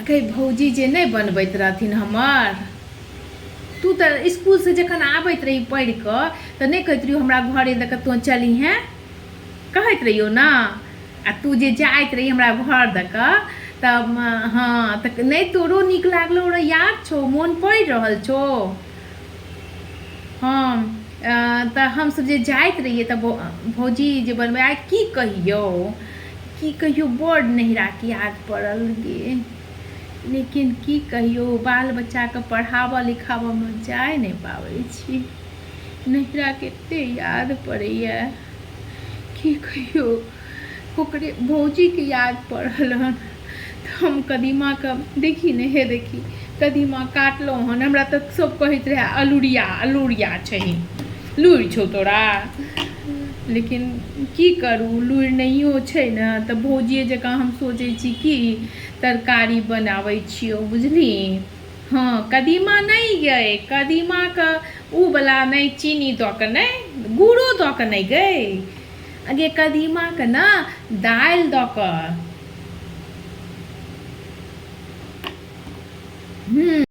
गै भौजी जे नहि बनबैत रहथिन हमर, तू तऽ इसकुलसँ जखन आबैत रही पढ़ि कऽ तऽ नहि कहैत रहियौ हमरा घरे दऽ कऽ तोँ चलिहेँ, कहैत रहियौ ने। आ तू जे जाइत रही हमरा घर दऽ कऽ तऽ हँ तऽ नहि तोरो नीक लागलौ रहए, याद छौ, मोन पड़ि रहल छौ? हँ, तऽ हमसभ जे जाइत रहियै तऽ भौजी जे बनबै, आइ की कहियौ, की कहियौ, बड्ड नैहराके याद पड़ल गे। लेकिन की कहियौ, बाल बच्चाके पढ़ाबऽ लिखाबऽमे जा नहि पाबै छी। नैहराके एतेक याद पड़ैए, की कहियौ। ओकरे भौजीके याद पड़ल हन तऽ हम कदीमाके, देखी ने, हे देखी, कदीमा काटलहुँ हन। हमरा तऽ सभ कहैत रहए अलुरिया अलुरिया छही, लुरि छौ तोरा। लेकिन की करू, लुरि नहियो छै ने तऽ भौजिए जकाँ हम सोचै छी कि तरकारी बनाबै छियौ, बुझलिही। हँ, कदीमा नहि गै, कदीमाके ऊवला नहि, चीनी दऽ कऽ नहि, गुड़ो दऽ कऽ नहि गै। अगे कदीमाके ने दालि दऽ कऽ।